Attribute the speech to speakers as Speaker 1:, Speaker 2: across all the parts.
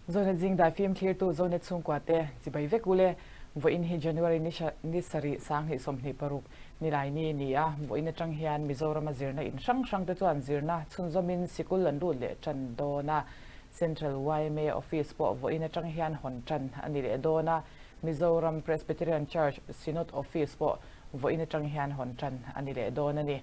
Speaker 1: Zonet zingdai fim thlirtu Zonet chhungkua te chibai vek ule. Vawiin hi January ni sarih 2026 Nilaini ni a, vawiin atang hian Mizorama zirna in hrang hrang te chuan zirna chhunzawmin sikul an lut leh tan dawn a. Central yma Office pawh vawiin atang hian hawn tan a ni leh dawn a. Mizoram Presbyterian Church Synod Office pawh vawiin atang hian hawn tan a ni leh dawn a ni.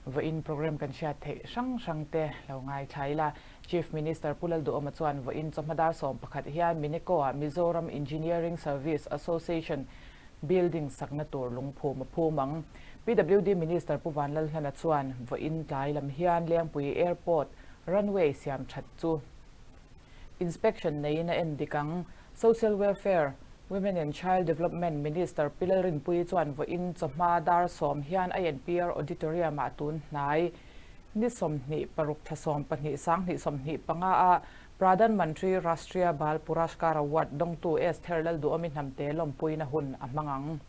Speaker 1: Vawiin programme kan hriat theih hrang hrang te lo ngaithla ila. Chief Minister Pu Lalduhawma chuan vawiin chawhma dar 11 hian Mineko-ah Mizoram Engineering Service Association building sakna tur lungphum a phum ang. PWD Minister Pu Vanlalhlana chuan vawiin tlai lam hian Lengpui Airport runway siam that chu inspection neiin a en dik ang. Social Welfare, Women and Child Development Minister Pi Lalrinpuii chuan vawiin chawhma dar 10 hian INPR Auditorium-ah tun hnai ni 26 thla 12 2025 a Pradhan Mantri Rashtriya Bal Puraskar Award dawngtu Esther Lalduhawmi hnamte lawmpuina hun a hmang ang.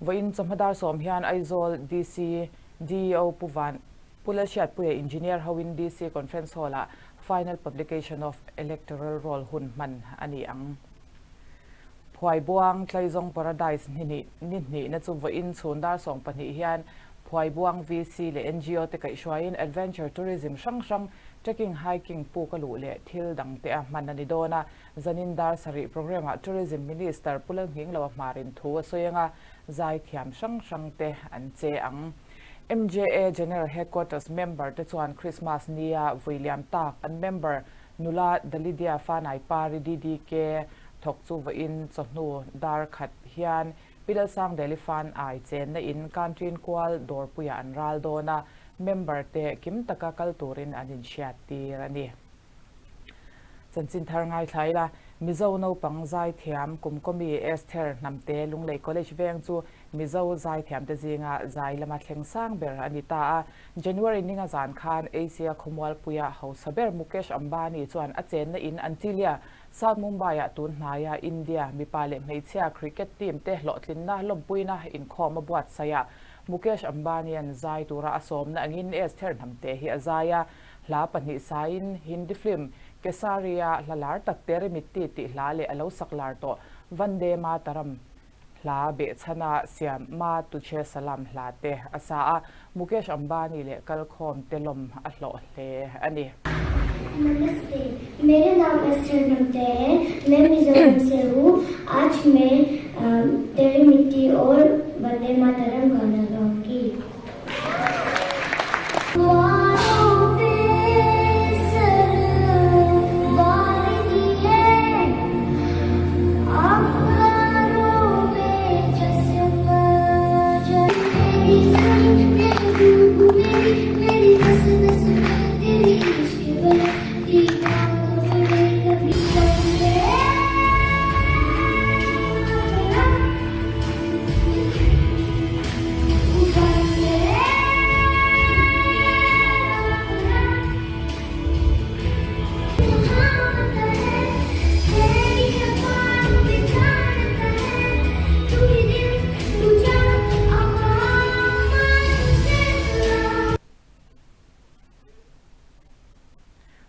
Speaker 1: Vawiin chawhma dar 10 hian Aizawl DC DEO Pu Van Pu Lalhriatpuia Engineer hoin DC Conference Hall-ah Final Publication of Electoral Roll hun hman a ni ang. Phuaibuang Tlaizawng Paradise ni hnihna chu vawiin chhun dar 12 hian Phuaibuang VC leh NGO te kaihhruaiin Adventure Tourism hrang hrang, Trekking, Hiking, puk a luh leh thil dang te a hman a ni dawn a. Zanin dar sarih programme-ah Tourism Minister Pu Lalnghingloa hmarin thu a sawi ang a, zaithiam hrang hrang te an che ang. MJA General Headquarters member te chuan Christmas nia vui liam tak an member nula Dalidia Fanai Pari DDK thawk chu vawiin chawhnu dar khat hian Pi Lalsangdeli Fan ai chenna in Kantrin kual dawrpuiah an ral dawn a, member te kim taka kal turin an inhriat tir a ni. Chanchin thar ngaithla ila, Mizo naupang zaithiam Kumkawmi Esther Hnamte Lunglei College veng chu Mizo zaithiamte zinga zai lama thleng sang ber a ni ta a. January ninga zan khan Asia khawmualpuia hausa ber Mukesh Ambani chuan a chenna in Antilia, South Mumbai-ah tun hnaia India mipa leh hmeichhia cricket team te hlawhtlinna lawmpuina inkhawm a buatsaih a. Mukesh Ambani-a'n zai tura a sawmna angin Esther Hnamte hi a zai a. Hla pahnih sain Hindi film Kesariya hla lar tak Teri Mitti tih hla leh a lo sak lar tawh Vande Mataram hla behchhana siam Ma Tujhe Salam hla te a sa a, Mukesh Ambani leh kalkhawm te lawm a hlawh hle a ni.
Speaker 2: Namaste, Mere naam Esther Hnamte hai, main Mizoram se hu, aaj main Teri Mitti aur Vande Mataram gaana gaungi.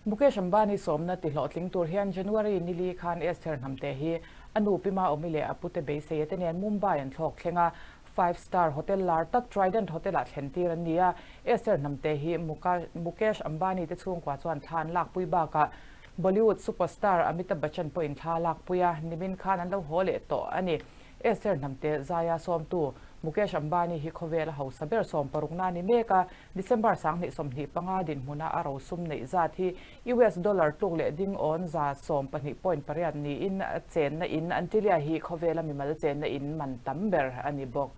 Speaker 1: Mukesh Ambani sawmna ti hlawhtling tur hian January nili khan Esther Hnamte hi a nu Pi Maomi leh a pute beiseia te nen Mumbai an thlawk thleng a, Five Star Hotel lar tak Trident Hotel-ah thlen tir an ni a, Esther Hnamte hi Mukesh Ambani te chhungkua chuan thla an lakpui bakah Bollywood superstar Amitabh Bachchan pawhin thla a lakpui a, nimin khan an lo haw leh tawh a ni. Esther Hnamte zaia sawmtu Mukesh Ambani hi khawvel a hausa ber sawmparukna a ni mek a, December 2025 dinhmuna a rosum neih zat hi US dollar tluk leh ding awn 112.8 niin a chenna in Antilia hi khawvela mimal chenna in man tam ber a ni bawk.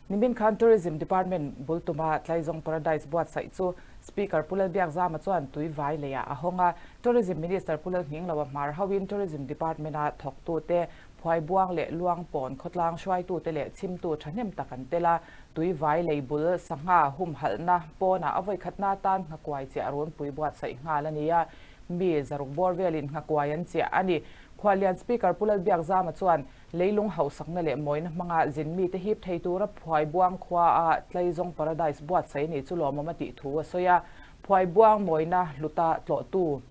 Speaker 1: Nimin khan Tourism Department bul tuma Tlaizawng Paradise buatsaih chu Speaker Pu Lalbiakzama chuan tui vai leiah a hawng a. Tourism Minister Pu Lalhngingloa hmar hoin Tourism Department-a thawktute Phuaibuang leh Luangpawn khawtlang hruaitute leh chhimtu thahnem tak an tel a, tui vai lei bul sangha humhalhna pawnah a vawikhatna atan nghakuai chiah runpui buatsaih nghal a ni a, mi zaruk bawr velin nghakuai an chiah a ni. Khuallian Speaker Pu Lalbiakzama chuan leilung hauhsakna leh mawina hmanga zin mite hip thei tura Phuaibuang khuaa Tlaizawng Paradise buatsaih a nih chu lawmawm a tih thu a sawi a, Phuaibuang mawina hluta tlawhtu.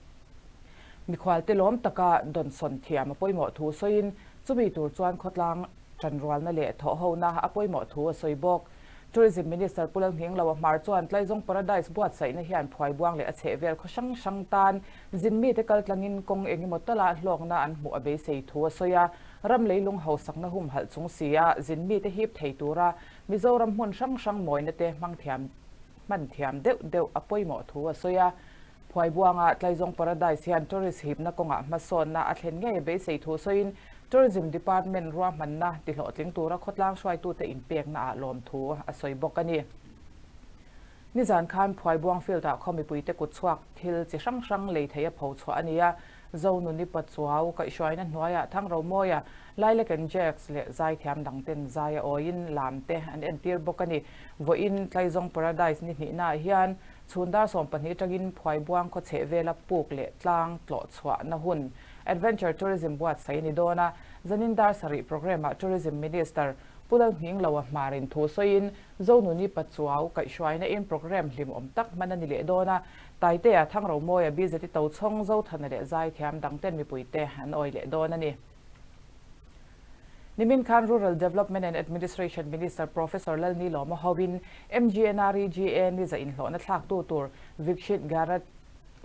Speaker 1: Mikhualte lawm taka dawnsawn thiam a pawimawh thu sawiin chumi tur chuan khawtlang tanrualna leh thawhhona a pawimawh thu a sawi bawk. Tourism Minister Pu Lalnghinglo Hmar chuan Tlaizawng Paradise buatsaihna hian phuaibuang leh a chhehvel khaw hrang hrang tan zin mite kaltlangin kawng engemaw tala hlawkna an hmuh a beisei thu a sawi a. Ram leilung hausakna humhalh chung si a zin mite hip thei tura Mizoram hmun hrang hrang mawina te hmang thiam hman thiam deuh deuh a pawimawh thu a sawi a. Phuaibuanga Tlaizawng Paradise hian tourist hipna kawngah hmasawnna a thlen ngei a beisei thu sawiin Tourism Department ruahmanna tihlawhtling tura khawtlang hruaitute inpekna ah lawmthu a sawi bawk a ni. Nizan khan Phuaibuang Field-ah khaw mipuite kut chhuak thil chi hrang hrang lei theih a pho chhuah a ni a, Zonuni Pachuau kaihhruaina hnuaiah Thangromawia, Lilac and Jacks leh zaithiam dangten zai a awiin lam te an entir bawk a ni. Vawiin Tlaizawng Paradise ni hnihnaah hian Chhun dar 12 atangin Phuaibuang khaw chheh vela puk leh tlang tlawh chhuahna hun Adventure Tourism buatsaih a ni dawn a, zanin dar sarih programme-ah Tourism Minister Pu Lalhmingloa Hmarin thu sawiin Zonuni Pachuau kaihhruaina in programme hlimawm tak hman a ni leh dawn a, Taitea Thangromawia BZI Tochhawng Zothana leh Zaithiam dangten mipuite an awi leh dawn a ni. Nimin khan Rural Development and Administration Minister Professor Lalnilawma hoin MGNREGA ni za inhlawhna thlaktu tur Vikshit Bharat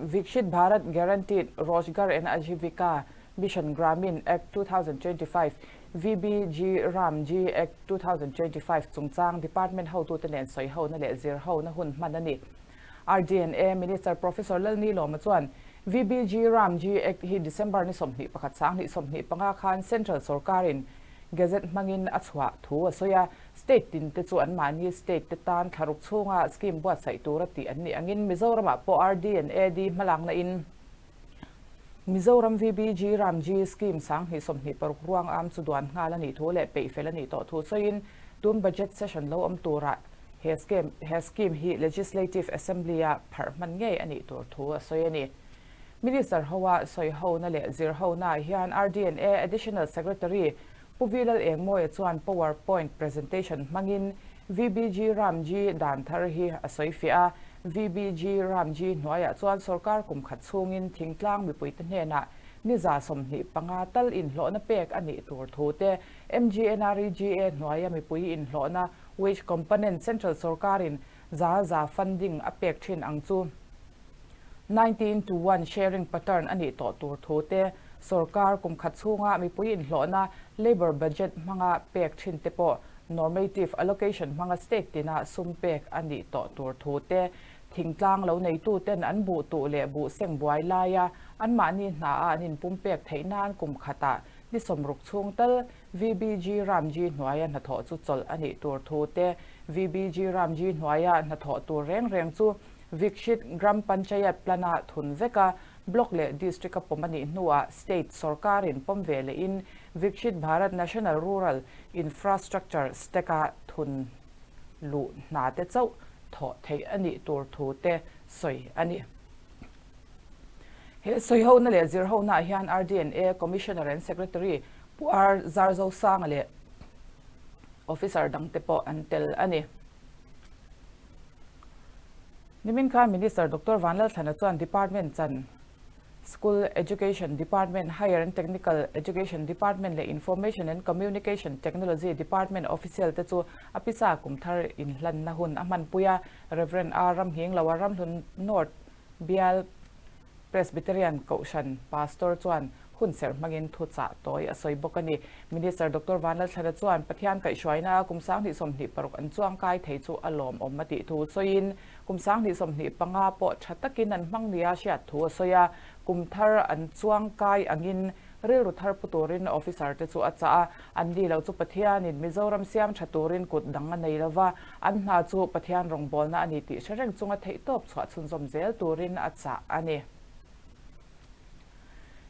Speaker 1: Vikshit Bharat Guaranteed Rojgar and Ajivika Mission Gramin Act 2025, VBG Ram G Act 2025 chungchang Department hotute nen sawihona leh zirhona hun hman a ni. RDNA Minister Professor Lalnilawma chuan VBG Ram G Act hi December ni 21 2025 khan Central sorkarin Gazette hmangin a chhuah thu a sawi a, State tin te chu anmahni state te tan thlaruk chhunga scheme buatsaih tura tih an nih angin Mizoramah pawh RDNAD hmalakna in Mizoram VBG Ram G Scheme 2026 ruang am chu duan nghal a nih thu leh peihfel a nih tawh thu sawiin tun budget session lo awm turah He scheme he scheme hi Legislative Assembly-a pharh hman ngei a nih tur thu a sawi a ni. Minister hoa sawihona leh zirhonaah hian RDNA Additional Secretary Pu V Lal Engmawia chuan power point presentation hmangin VBG Ramji dan thar hi a sawi fiah a. VBG Ramji hnuaiah chuan sorkar kum khat chhungin thingtlang mipuite hnenah ni 25 tal inhlawhna pek a nih tur thu te, MGNREGA hnuaia mipui inhlawhna Wage component Central sorkarin 100% funding a pek thin ang chu 19 to 1 sharing pattern a nih tawh tur thu te, sorkar kum khat chhunga mipui inhlawhna labour budget hmanga pek thin te pawh normative allocation hmanga state tina sum pek a nih tawh tur thu te, thingtlang lo neitu ten an buh tuh leh buh seng buai laia anmahni hnaah an inpum pek theih nan kum khatah ni 60 chhung tal VBG Ramji hnuaia hnathawh chu chawlh a nih tur thu te, VBG Ramji hnuaia hnathawh tur reng reng chu Vikshit Gram Panchayat Plan-a thun veka Block leh District-a pawm a nih hnuah State sorkarin pawm ve lehin Vikshit Bharat National Rural Infrastructure Stack-a thun luh hna te chauh thawh theih a nih tur thu te sawi a ni. He sawihona leh zirhonaah hian RDNA Commissioner and Secretary Pu R Zarzosanga leh Officer dangte pawh an tel a ni. Nimin khan Minister Doctor Vanlalthlana chuan Department chan School Education Department, Higher and Technical Education Department leh Information and Communication Technology Department official te chu a pisa kum thar inhlanna hun a hmanpui a. Rev. R Ramhingloa Ramhlun North Bial Presbyterian Kohhran Pastor chuan hun serh hmangin thu chah tawi a sawi bawk a ni. Minister Doctor Vanlalthlana chuan Pathian kaihhruaina a kum 2026 an chuang kai thei chu a lawmawm a tih thu sawiin kum 2025 pawh tha takin an hmang nia hriat thu a sawi a, kum thar an chuang kai angin rilru thar pu turin officer te chu a chah a, an ni lo chu Pathianin Mizoram siam tha turin kut dang a nei lova, an hna chu Pathian rawngbawlna a ni tih hre reng chunga theihtawp chhuah chhunzawm zel turin a chah a ni.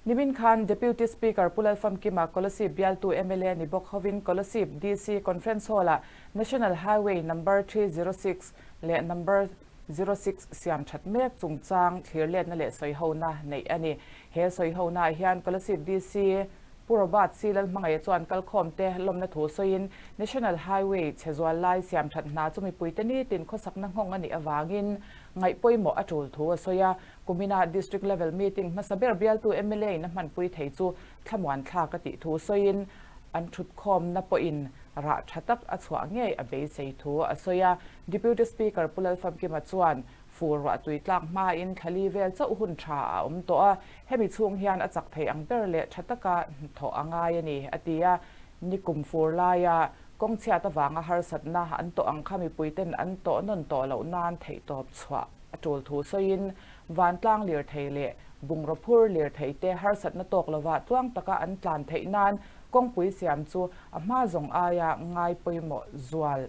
Speaker 1: Nimin khan Deputy Speaker Pu Lalfamkima Kolasib bialtu mla ni bawk hovin Kolasib DC Conference Hall-ah National Highway Number 306 leh Number 06 siam that mek chungchang thlir letna leh sawihona neih a ni. He sawihona ah hian Kolasib DC. Pu Robert C. Lalhmangaih chuan kalkhawmte lawmna thu sawiin National Highway chhe zual lai siam that hna chu mipuite nitin khawsakna nghawng a nih avangin ngaih pawimawh a tul thu a sawi a. Kumina District Level Meeting hmasa ber bialtu mla in a hmanpui thei chu thlamuan thlak a tih thu sawiin an thutkhawmna pawhin rah tha tak a chhuah ngei a beisei thu a sawi a. Deputy Speaker Pu Lalfamkima chuan Fur ruah tui tlak hmain thlali vel chauh hun tha a awm tawh a, hemi chhung hian a chak thei ang ber leh tha taka thawh a ngai a ni, a ti a. Nikum fur laia kawng chhiat avanga harsatna an tawh ang kha mipuiten an tawh nawn tawh loh nan theihtawp chhuah a tul thu sawiin vantlang lirthei leh bungraw phur lirthei te harsatna tawk lova tluang taka an tlan theih nan kawngpui siam chu a hma zawng aia ngai pawimawh zual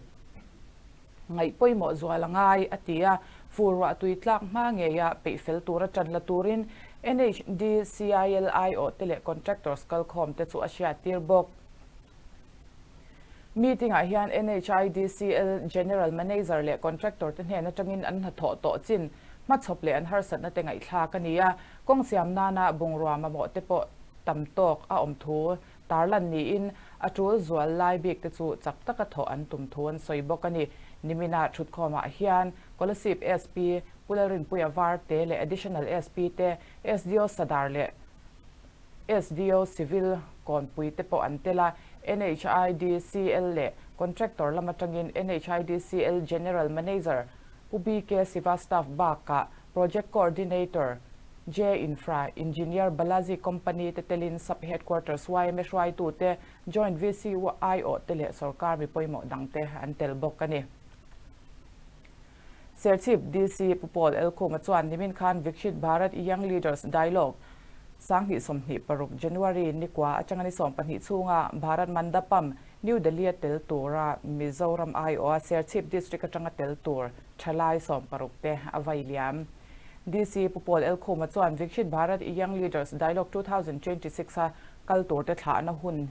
Speaker 1: Ngaih pawimawh zual a ngai, a ti a. Fur ruah tui tlak hma ngeia peih fel tura tan la turin NHDCIL aiawhte leh contractors kalkhawmte chu a hriattir bawk. Meeting-ah hian NHIDCL General Manager leh contractor te hnen atangin an hnathawh tawh chin hmachhawp leh an harsatna te ngaihthlak a ni a. Kawng siam nana bungrua mamawh te pawh tam tawk a awm thu Tarlan niin a tul zual lai bik te chu chak taka thawh an tum thu an sawi bawk a ni. Nimina thutkhawmah hian Kolasib SP Pu Lalrinpuia Varte leh Additional SP te, SDO Sadar leh SDO Civil Kawnpui te pawh an tel a. NHIDCL leh Contractor lam atangin NHIDCL General Manager Pu BK Sivastav bakah Project Coordinator, J Infra, Engineer Balaji Company te telin Sub Headquarters yma hruaitute, Joint VC aiawh te leh sorkar mi pawimawh dangte an tel bawk a ni. Serchhip DC Pu Paul Elkhuma chuan nimin khan Vikshit Bharat Young Leaders Dialogue 2026 January nikua atanga ni 12 chhunga Bharat Mandapam, New Delhi-a tel tura Mizoram aiawha Serchhip District atanga tel tur Thalai 60 te a vai liam. DC Pu Paul Elkhuma chuan Vikshit Bharat Young Leaders Dialogue 2026 a kal tur te thlahna hun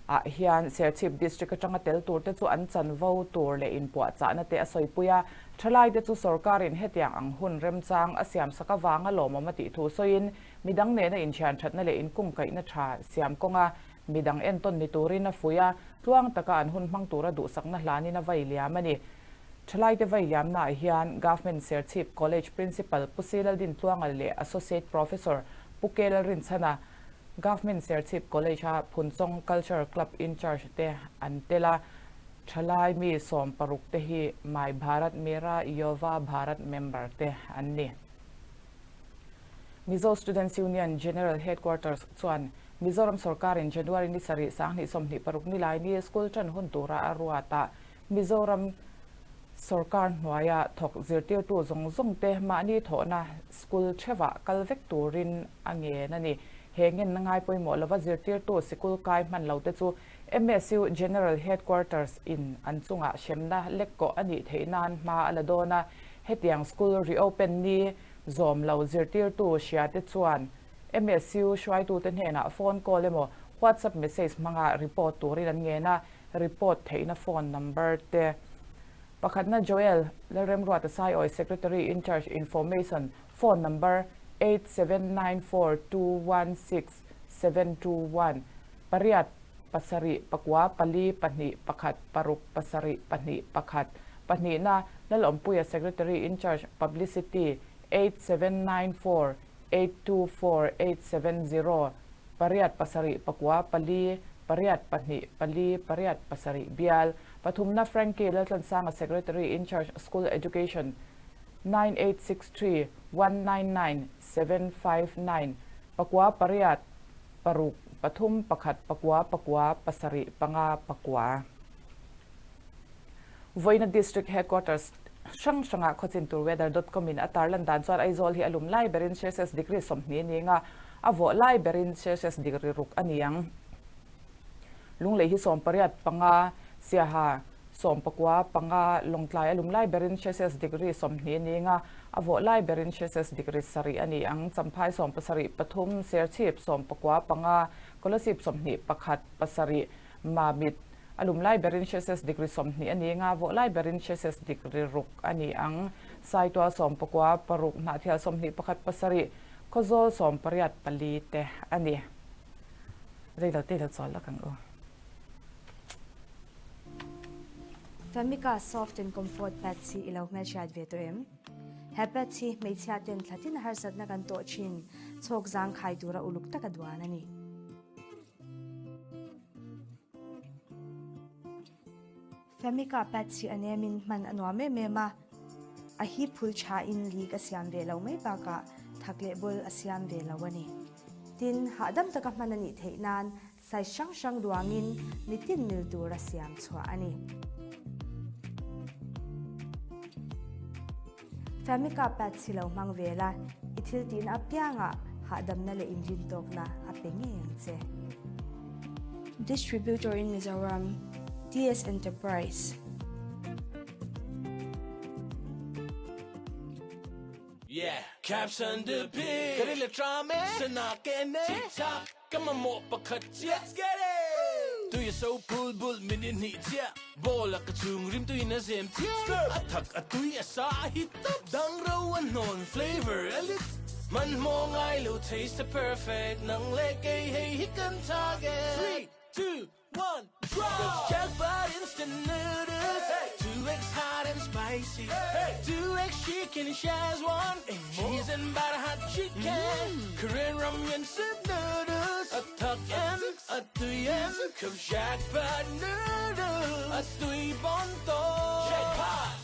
Speaker 1: ah hian Serchhip District atanga tel tur te chu an chanvo tur leh inpuahchahna te a sawipui a. Thalai te chu sorkarin hetiang ang hun remchang a siamsak avanga lawmawm a tih thu sawiin midang nena inthianthatna leh inkungkaihna tha siam kawnga midang entawn ni turin a fuih a, tluang taka an hun hmang tura duhsakna hlanin a vai liam a ni. Thalaite vai liamnaah hian Government Serchhip College Principal Pu Si Laldintluanga leh Associate Professor Pu Ke Lalrinchhana, Government Serchhip College-a Phunchawng Culture Club in-charge te an tel a. Thalai mi 60 te hi My Bharat Mera Yuva Bharat member te an ni. Mizo Students Union General Headquarters chuan Mizoram sorkarin January ni sarih 2026 Nilaini school tan hun tura a ruat a, Mizoram sorkar hnuaia thawk zirtirtu zawng zawng te mahni thawhna school theuhah kal vek turin a ngen a ni. He ngenna ngai pawimawh lova zirtirtu sikul kai hman lo te chu MSU General Headquarters in an chungah hremna lek kawh a nih theih nan hma a la dawn a. Hetiang school reopen ni zawm lo zirtirtu hria te chuan MSU hruaitute hnenah phone call emaw WhatsApp message hmanga report turin an ngen a. Report theihna phone number te. Pakhatna Joel Lalremruata Saiawi Secretary Incharge Information phone number 8794216721 pariat pasarih pakua pali pahnih pakhat paruk pasarih pahnih pakhat Pahnihna Lalawmpuia Secretary Incharge Publicity 8794824870 Pariat pasarih pakua pali pariat pahnih pali pariat pasarih bial pathumna Frankie Laltlansanga Secretary in charge School Education 9863199759 pakua pariat paruk pathum pakhat pakua pakua pasarih panga pakua. Vawiina District Headquarters hrang hrangah khawchin tur weather dot com in a tarlan dan chuan Aizawl hi a lum lai berin Celsius degree 20 ni anga a vawh lai berin Celsius degree ruk a ni ang. Lunglei hi 18 panga, Siaha 19 panga, Lawngtlai a lum lai berin Celsius degree 20 ni anga a vawh lai berin Celsius degree sarih a ni ang. Champhai 17 pathum, Serchhip 19 panga, Kolasib 21 pasarih, Mamit A lum lai berin Celsius degree 20 a ni nga, vawh lai berin Celsius degree ruk a ni ang. Saitual 19, paruk, Hnahthial 21, pasarih, Khawzawl 18, pali te a ni. Reilo te lo chawl lak ang u.
Speaker 3: Famika Soft and Comfort Pads hi i lo hmelhriat ve tawh em? He pads hi hmeichhia ten thlatin harsatna kan tawh thin chhawk zangkhai tura uluk taka duan a ni. Famika pads hi a nemin hman a nuam em em a, a hip phul thain leak a siam ve lo mai bakah thak leh bul a siam ve lo a ni. Tin, hahdam taka hman a nih theih nan size hrang hrang duangin mitin mil tura siam chhuah a ni. Famika pads hi lo hmang ve la, i thil tihna apiangah hahdamna leh inrintawkna a pe ngei ang che. Distributor in Mizoram, TS Enterprise.
Speaker 4: Yeah, caption the pic. Ka rileh tram e, sana ken e. Tick tock, ka mamawh pakhat chiah. Let's get it! Tui a so pul bul min in hnih chiah. Ball a ka chhung rim tuiin a zem chiah. A thak a tui a sa a hit tawp. Dang ro a hnawn flavor a lit. Hmanhmawh ngai lo taste a perfect. Nang leh kei hei hi kan target. Three, two, One, drop! Jackpot instant noodles, 2x hot and spicy, 2x chicken and Schezwan, cheese and butter hot chicken, Korean ramyun soup noodles, a thak em, a tui em, come jackpot noodles, a tui bon to. Jackpot!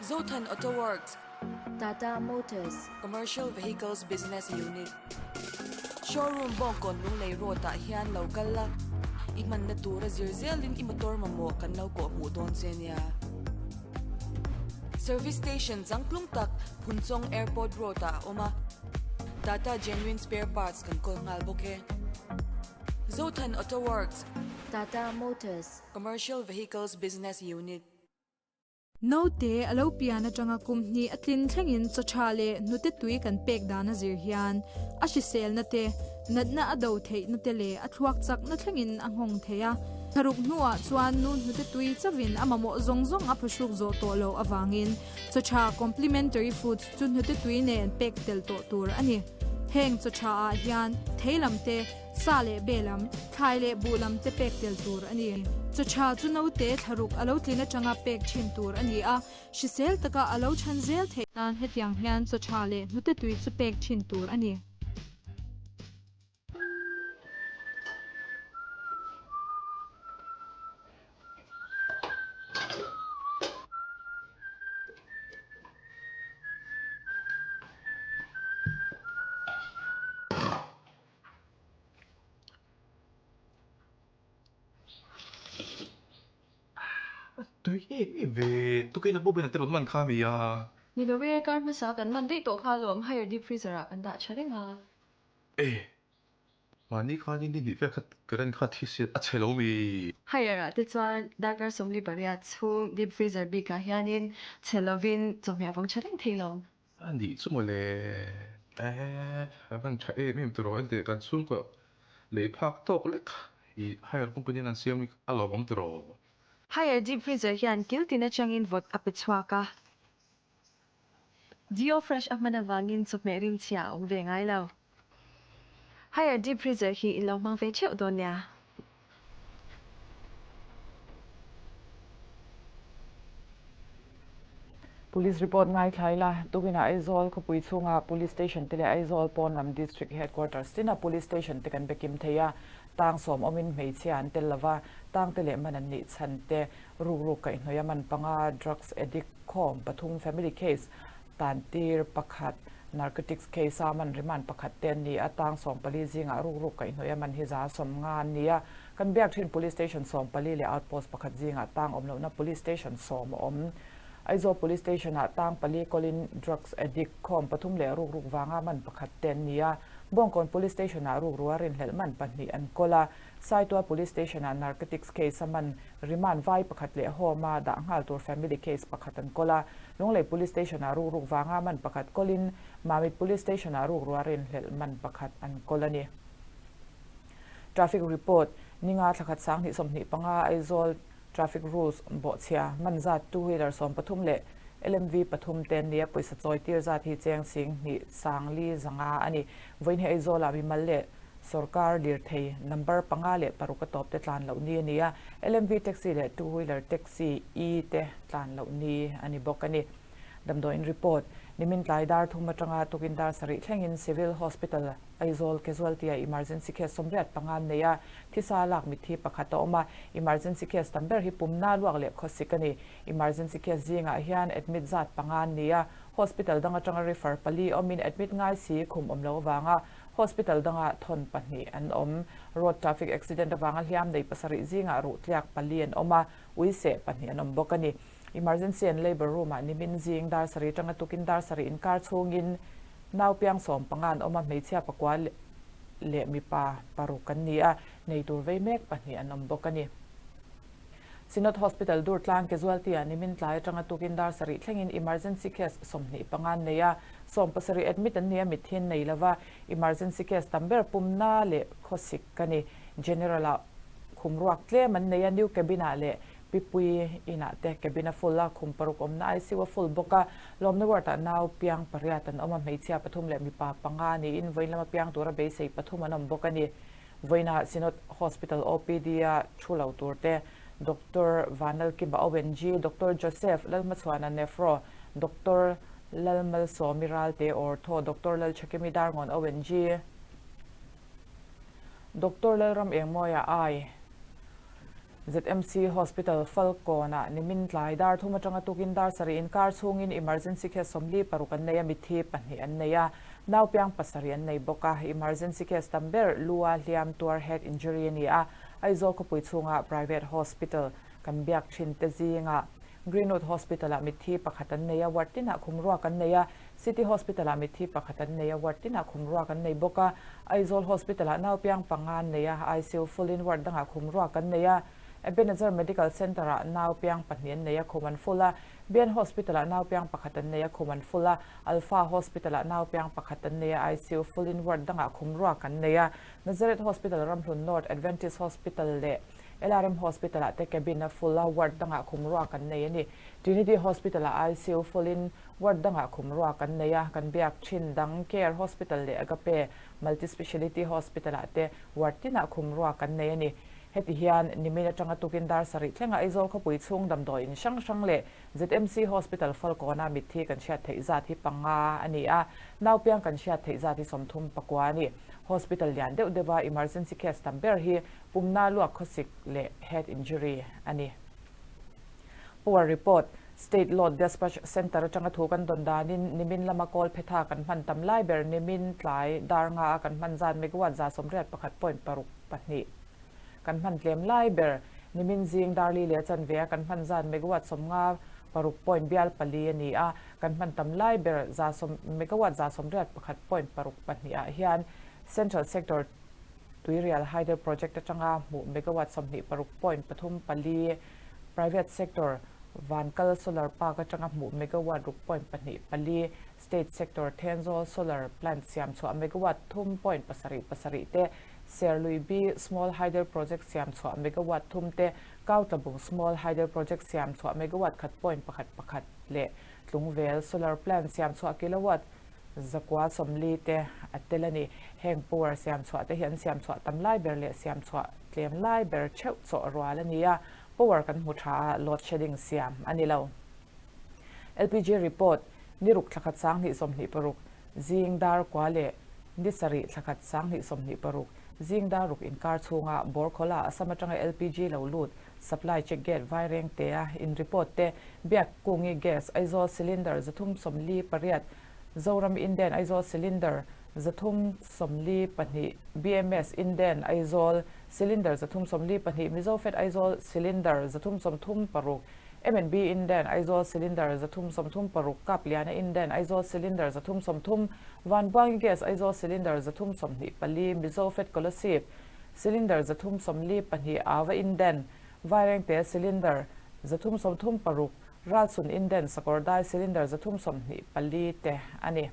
Speaker 5: Zothan Auto Works.
Speaker 6: Tata Motors.
Speaker 5: Commercial Vehicles Business Unit. Showroom Bawngkawn Lunglei Road ah hian lo kal la, i hmanna tura zir zelin i motor mamawh kan lo kawh hmuh dawn che nia. Service Station changtlung tak Phunchawng Airport Road ah a awm a, Tata Genuine Spare Parts kan kawl nghal bawk e. Zothan Auto Works.
Speaker 6: Tata Motors.
Speaker 5: Commercial Vehicles Business Unit.
Speaker 7: Naute a lo pian atanga kum hnih a tlin thlengin chaw tha leh hnute tui kan pek dan a zir hian a hriselna te, natna a do theihna te leh a thluak chakna thlengin a nghawng thei a. Thlaruk hnuah chuan nu hnute tui chauhin a mamawh zawng zawng a phuhruk zawh tawh loh avangin chaw tha complementary foods chu hnute tui nen pek tel tawh tur a ni. Heng chaw tha ah hian thei lam te, Sa leh be lam, thlai leh buh lam te pek tel tur a ni. Chaw tha chu naute thlaruk a lo tlin atanga pek thin tur a ni a, hrisel taka a lo chhan zel theih nan hetiang hian chaw tha leh hnute tui chu pek thin tur a ni.
Speaker 8: Tui em em ve, tukin a bawbin a te rawn man kha mi a.
Speaker 9: Ni lo e, kar hmasa kan man daih tawh kha alawm, higher deep freezer ah kan dah tha reng a.
Speaker 8: E, mahni khanin ni hnih vel kha current kha thi siat a chhe lo mi.
Speaker 9: Higher ah te chuan darkar 48 chhung deep freezer bik ah hianin chhe lovin chawhmeh a vawng tha reng thei lo.
Speaker 8: A nih chu mawle, eh a van tha em em tiraw enteh kan chhungkaw lei phak tawk lek i hire company an siam hi a lawmawm tiraw.
Speaker 9: Hire deep freezer hian kil tin atangin vawt a pe chhuak a, Geo Fresh a hman avangin chawhmeh rimchhia a awm ve ngai lo. Hire deep freezer hi in lo hmang ve theuh dawn nia.
Speaker 1: Police report ngaithlai la, tukinah Aizawl khawpui chhunga Police Station te leh Aizawl pawn lam District Headquarters tina Police Station te kan be kim thei a, tang sawm awmin hmeichhia an tel lova, tang te leh man an nih chhan te, rukruk kaihhnawih a man panga, drugs addict khawm pathum, family case tantir pakhat, narcotics case a man remand pakhat te an ni a, tang 14 zingah rukruk kaihhnawih a man hi 150 an ni a. Kan biak thin Police Station 14 leh Outpost pakhat zingah tang awm lohna Police Station sawm a awm. Aizawl Police Station ah tang pali kawlin drugs addict khawm pathum leh rukruk vanga man pakhat te an ni a. Bawngkawn Police Station ah rukrua rinhlelh man pahnih an kawl a. Saitual Police Station ah narcotics case a man remand vai pakhat leh home a dah nghal tur family case pakhat an kawl a. Lunglei Police Station ah rukruk vanga man pakhat kawlin Mamit Police Station ah rukrua rinhlelh man pakhat an kawl a ni. Traffic report, Ninga thlakhat 2025 Aizawl Traffic Rules bawhchhia man zat two wheeler 13 leh LMV pathum te an ni a, pawisa chawi tir zat hi cheng 7500 a ni. Vawiin hi Aizawlah mimal leh Sorkar lirthei number panga leh paruk a tawp te tlan loh ni a ni a, LMV taxi leh two wheeler taxi E te tlan loh ni a ni bawk a ni. Damdawiin report, Nimin tlai dar thum atanga tukin dar sarih thlengin Civil Hospital, Aizawl Casualty ah emergency case 85 an nei a, thisa lak mitthi pakhat a awm a, emergency case tam ber hi pumna luak leh khawsik a ni. Emergency case zingah hian admit zat panga an ni a, hospital dang atanga refer pali awmin admit ngai si khum awm lo avanga Hospital dangah thawn pahnih an awm. Road traffic accident avanga hliam nei pasarih zingah ruh tliak pali an awm a, ui seh pahnih an awm bawk a ni. Emergency and Labour room-ah nimin zing dar sarih atanga tukin dar sarih inkar chhungin nau piang 15 an awm a, hmeichhia pakua leh mipa paruk an ni a, nei tur vei mek pahnih an awm bawk a ni. Synod Hospital Durtlang Casualty ah nimin tlai atanga tukin dar sarih thlengin emergency case 25 an nei a, 17 admit an ni a, mithin nei lova emergency case tam ber pumna leh khawsik ka ni. General ah khum ruak tlem an nei a, new cabin ah leh Pipui inah te cabin a full a, khum paruk awmna ICU a full bawk a, lawmna ward ah nau piang pariat an awm a, hmeichhia pathum leh mipa panga niin vawiin lama piang tura beisei pathum an awm bawk a ni. Vawiinah Synod Hospital OPD-a thu lo tur te, Doctor Vanlalkima ONG, Doctor Joseph Lalhmachhuana Nephro, Doctor Lalmalsawmi Ralte Ortho, Doctor Lalchhakimi Darngawn ONG, Doctor Lalram Engmawia Eye, ZMC Hospital Falkawnah nimin tlai dar thum atanga tukin dar sarih inkar chhungin emergency case 46 an nei a, mitthi pahnih an nei a, nau piang pasarih an nei bawk a. Emergency case tam ber lua hliam tuar head injury a ni a, Aizawl khawpui chhunga private hospital kan biak thin te zingah Greenwood Hospital-ah mitthi pakhat an nei a, ward tinah khum ruak an nei a, City Hospital-ah mitthi pakhat an nei a, ward tinah khum ruak an nei bawk a, Aizawl Hospital-ah nau piang panga an nei a, ICU full-in ward dangah khum ruak an nei a, Ebenezer Medical Centre-ah nau piang pahnih an nei a, khum an full a, BN Hospital-ah nau piang pakhat an nei a, khum an full a, Alpha Hospital-ah nau piang pakhat an nei a, ICU full-in ward dangah khum ruak an nei a, Nazareth Hospital, Ramhlun North, Adventist Hospital leh LRM Hospital-ah te cabin a full a, ward dangah khum ruak an nei a ni. Trinity Hospital-ah ICU full-in ward dangah khum ruak an nei a, kan biak thin dang Care Hospital leh Agape Multi-Speciality Hospital-ah te ward tinah khum ruak an nei a ni. Heti hian nimin atanga tukin dar sarih thlenga Aizawl khawpui chhung damdawi in hrang hrang leh ZMC Hospital Falkawna mitthi kan hriat theih zat hi panga a ni a, naupiang kan hriat theih zat hi 39 a ni. Hospital lian deuh deuha emergency case tam ber hi Pumna luak khawsik leh head injury a ni. Power report, State Load Despatch Centre atanga thu kan dawn danin nimin lama kawl phetha kan hman tam lai ber nimin tlai dar nga a kan hman zat megawatt 81.62 kan hman tlem lai ber nimin zing dar li leh chanve a kan hman zat megawatt 56.4 a ni a, kan hman tam lai ber za sawm megawatt 81.62 ah hian Central Sector Tuirial Hydel Project atanga hmuh megawatt 26.34, Private Sector Vankal Solar Park atanga hmuh megawatt 6.24, State Sector Thenzawl Solar Plant siam chhuah megawatt 3.77 te, Serlui B Small Hydel Project siam chhuah megawatt 3 te, Kautlabung Small Hydel Project siam chhuah megawatt 1.11 leh Tlungvel Solar Plant siam chhuah kilowatt 940 te a tel a ni. Heng power siam chhuah te hi an siam chhuah tam lai ber leh siam chhuah tlem lai ber theuh chawh rual a ni a, power kan hmu tha a, load shedding siam a ni lo. LPG report, Ni ruk thla khat 2026, zing dar kua leh ni sarih thla khat 2026, zing dar ruk inkar chhunga Borkhola Assam atanga LPG lo lut supply check gate vaireng te a in report te Biak Kungi Gas Aizawl Cylinder 348, Zoram Inden Aizawl Cylinder 342, BMS Inden Aizawl Cylinder 342, Mizofed Aizawl Cylinder 336, MNB Inden Aizawl Cylinder 336, Kapliana Inden Aizawl Cylinder 330, Vanbuangi Gas Aizawl Cylinder 324, Mizofed Kolasib Cylinder 342, Ava Inden Vairengte Cylinder 336, Ralchhun Inden Sakawrdai Cylinder 324 te a ni.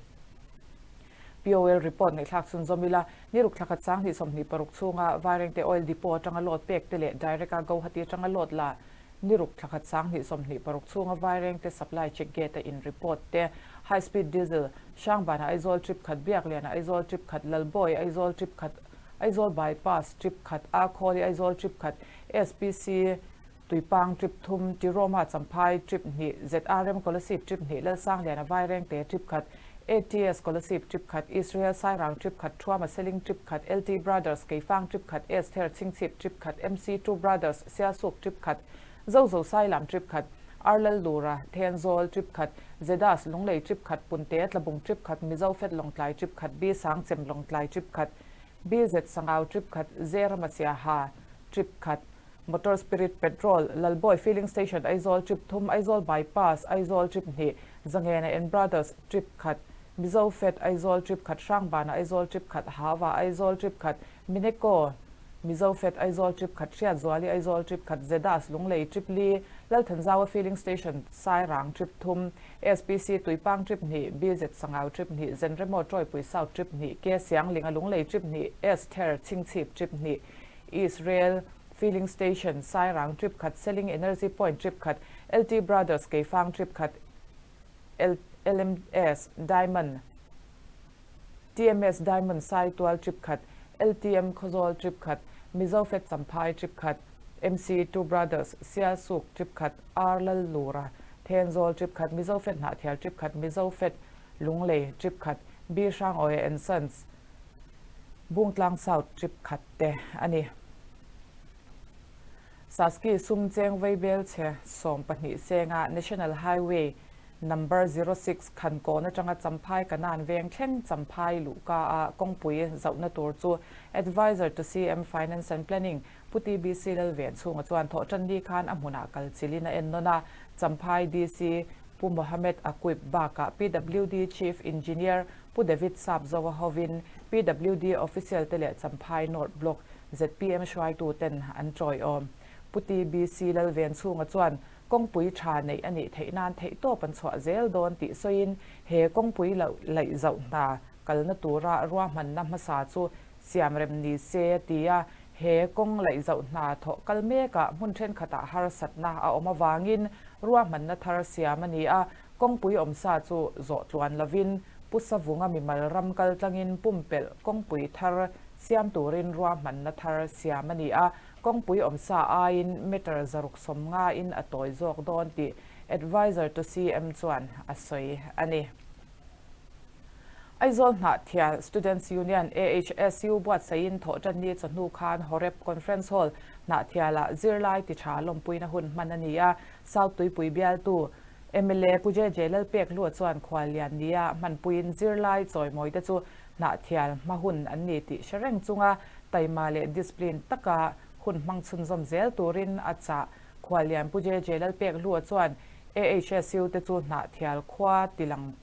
Speaker 1: POL report ngaihthlak chhunzawm ila, ni ruk thla khat 2026 chhunga Vairengte Oil Depot atanga load pek te leh direct a Guwahati atanga load la ni ruk thla khat 2026 chhunga Vairengte Supply Check Gate a in report te, High Speed Diesel, Hrangbana Aizawl trip khat, Biakliana Aizawl trip khat, Lalbawi Aizawl trip khat. Aizawl Bypass trip khat, Akhawli Aizawl trip khat, SPC Tuipang trip thum, Tiroma Champhai trip hnih, ZRM Kolasib trip hnih, Lalsangliana Vairengte trip khat, ATS Kolasib trip khat, Israel Sairang trip khat, Thuama Seling trip khat, LT Brothers Keifang trip khat, Esther Chhingchhip trip khat, MC Two Brothers Sialsuk trip khat, Zozo Sailam trip khat, Arlal Lura Thenzawl trip khat, Zedas Lunglei trip khat, Punte Tlabung trip khat, Mizo Fet Lawngtlai trip khat, B Sangchem Lawngtlai trip khat, BZ Sangau trip khat, Zerama Siaha trip khat, Motor Spirit Petrol, Lalbawi Filling Station Aizawl trip thum, Aizawl Bypass Aizawl trip hnih, Zangena and Brothers trip khat, Mizo Fet Aizawl trip khat, Hrangbana Aizawl trip khat, Hava Aizawl trip khat, Mineko Mizo Fet Aizawl trip khat, Hriatzuali Aizawl trip khat, Zedas Lunglei trip li, Lalthanzaua Filling Station Sairang trip thum, SPC Tuipang trip hnih, BZ Sangau trip hnih, Zenremo Tawipui South trip hnih, K Sianglinga Lunglei trip hnih, Esther Chhingchhip trip hnih, Israel Filling Station Sairang trip khat, Selling Energy Point trip khat, LT Brothers Keifang trip khat, LMS Diamond TMS Diamond Saitual trip khat, LTM Khawzawl trip khat, Mizo Fet Champhai trip khat, MC Two Brothers Sialsuk trip khat, R Lallura Thenzawl trip khat, Mizo Fet Hnahthial trip khat, Mizo Fet Lunglei trip khat, B Hrangawia and Sons Bungtlang South trip khat te a ni. Saski sum cheng vaibel chhe 12 senga National Highway Number 06 Khankawn atanga Champhai Kanan veng thleng Champhai luhka a kawngpui zohna tur chu Adviser to CM Finance and Planning Pu TBC Lalven chhunga chuan thawhtan ni khan a hmunah kal chilin a en nawn a, Champhai DC Pu Mohammed Aquib bakah PWD Chief Engineer Pu David Sapzoa hovin PWD Official te leh Champhai North Block zpm hruaitu ten an tawiawm. Pu TBC Lalven chhunga chuan kawngpui tha neih a nih theih nan theihtawp an chhuah zel dawn tih sawiin he kawngpui loh laih zauh hna kalna tura ruahmanna hmasa chu siamrem ni se a ti a, he kawng laih zauh hna thawh kal mekah hmun thenkhatah harsatna a awm avangin ruahmanna thar siam a ni a, kawngpui awmsa chu zawh tluan lovin Pu Savunga mimal ram kal tlangin pumpelh kawngpui thar siam turin ruahmanna thar siam a ni a, Kawngpui awmsa aiin meter 650 in a tawi zawk dawn tih Adviser to CM chuan a sawi a ni. Aizawl Hnahthial Students Union, AHSU, buatsaihin thawhtanni chawhnu khan Horeb Conference Hall Hnahthialah zirlai ti tha lawmpuina hun hman a ni a, South Tuipui bialtu mla Pu JJ Lalpekhlua chuan khuallian nia hmanpuiin zirlai chawimawite chu Hnahthial hma hun an ni tih hre reng chunga taima leh discipline taka hun hmang chhunzawm zel turin a chah. Khuallian Pu JJ Lalpekhlua chuan AHSU te chu Hnahthial khua tilang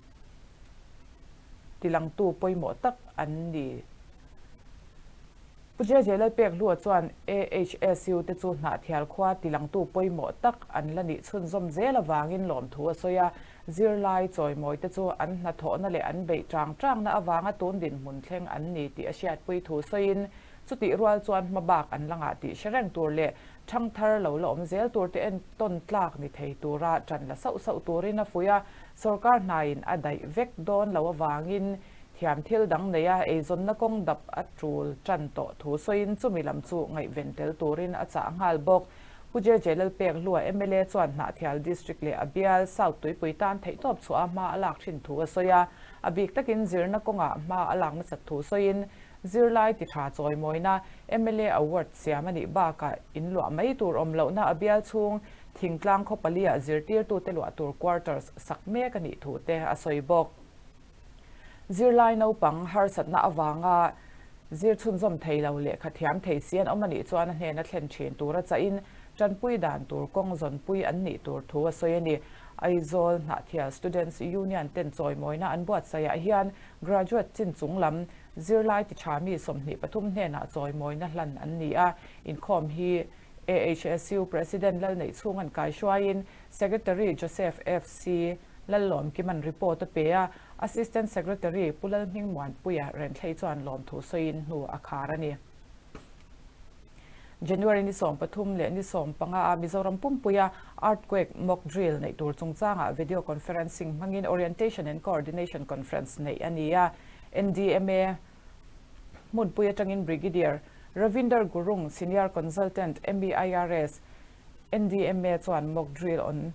Speaker 1: tilangtu pawimawh tak an ni. Pu JJ Lalpekhlua chuan AHSU te chu Hnahthial khua tilangtu pawimawh tak an la nih chhunzawm zel avangin lawmthu a sawi a. Zirlai chawimawi te chu an hnathawhna leh an beih tang tangna avanga tun dinhmun thleng an ni tih a hriatpui thu sawiin, chutih rual chuan hma bak an la ngah tih hre reng tur leh thangthar lo la awm zel tur te entawn tlak ni thei tura tan la sauh sauh turin a fuih a, sawrkar hnaiin a daih vek dawn lo avangin thiam thil dang neia eizawnna kawng dap a tul tan tawh thu sawiin chumi lam chu ngaihven tel turin a chah nghal bawk. Pu JJ Lalpekhlua mla chuan Hnahthial District leh a bial South Tuipui tan theihtawp chhuah a hma a lak thin thu a sawi a, a bik takin zirna kawngah hma a lak nasat thu sawiin zirlai ti tha chawimawina mla Award siam a nih bakah in luah mai tur awm lohna a bial chhung thingtlang khaw pali-ah zirtirtute luah tur quarters sak mek a nih thu te a sawi bawk. Zirlai naupang harsatna avanga zir chhunzawm thei lo leh khathiam thei si an awm a nih chuan a hnena thlen thin tura chahin tanpui dan tur kawng zawnpui an nih tur thu a sawi a ni. Aizawl Hnahthial Students Union ten chawimawina an buatsaihah hian graduate chin chung lam zirlai ti tha mi 23 hnenah chawimawina hlan an ni a, inkhawm hi AHSU President Lalneihchhung an kaihruaiin Secretary Joseph FC Lallawm Kiman report a pe a, Assistant Secretary Pu Lalhming Muanpuia Renthlei chuan lawmthu sawiin hnu a khar a ni. January ni 13 leh ni 15 a Mizoram pumpuia Earthquake Mock Drill neih tur chungchangah video conferencing hmangin Orientation and Coordination Conference neih a ni a, NDMA. Hmunpui atangin Brigadier Ravinder Gurung, Senior Consultant, MEIRS, NDMA chuan mock drill on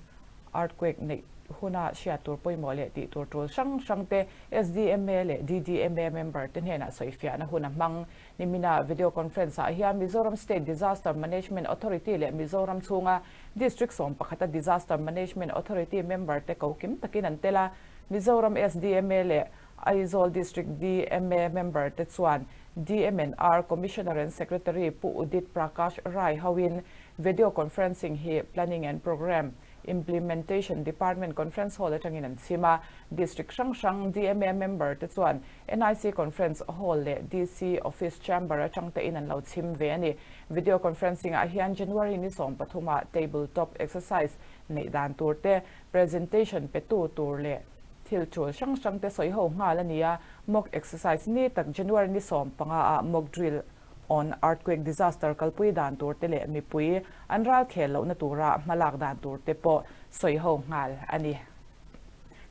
Speaker 1: earthquake neih huna hriat tur pawimawh leh tih tur tul hrang hrang te SDMA leh DDMA member te hnenah sawifiahna hun a hmang. Nimina video conference ah hian Mizoram State Disaster Management Authority leh Mizoram chhunga District 11 a Disaster Management Authority member te ko kim takin an tel a, Mizoram SDMA leh Aizawl District DMA member te chuan DMNR Commissioner and Secretary Pu Udit Prakash Rai hoin video conferencing hi Planning and Programme Implementation Department Conference Hall atangin an chhim a, District hrang hrang DMA member te chuan NIC Conference Hall leh DC Office Chamber atang te in an lo chhim ve a ni. Video conferencing ah hian January ni 13 ah Table Top Exercise neih dan tur te, presentation pe tu tur leh thil tul hrang hrang te sawi ho nghal a ni a, mock exercise ni tak January ni 15 ah mock drill on earthquake disaster kalpui dan tur te leh mipui an ral khel lohna tura hmalak dan tur te pawh sawi ho nghal a ni.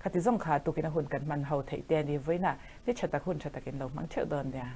Speaker 1: Khati zawng kha tukin a hun kan hman ho theih te a ni. Vawiinah ni tha tak hun tha takin lo hmang theuh dawn nia.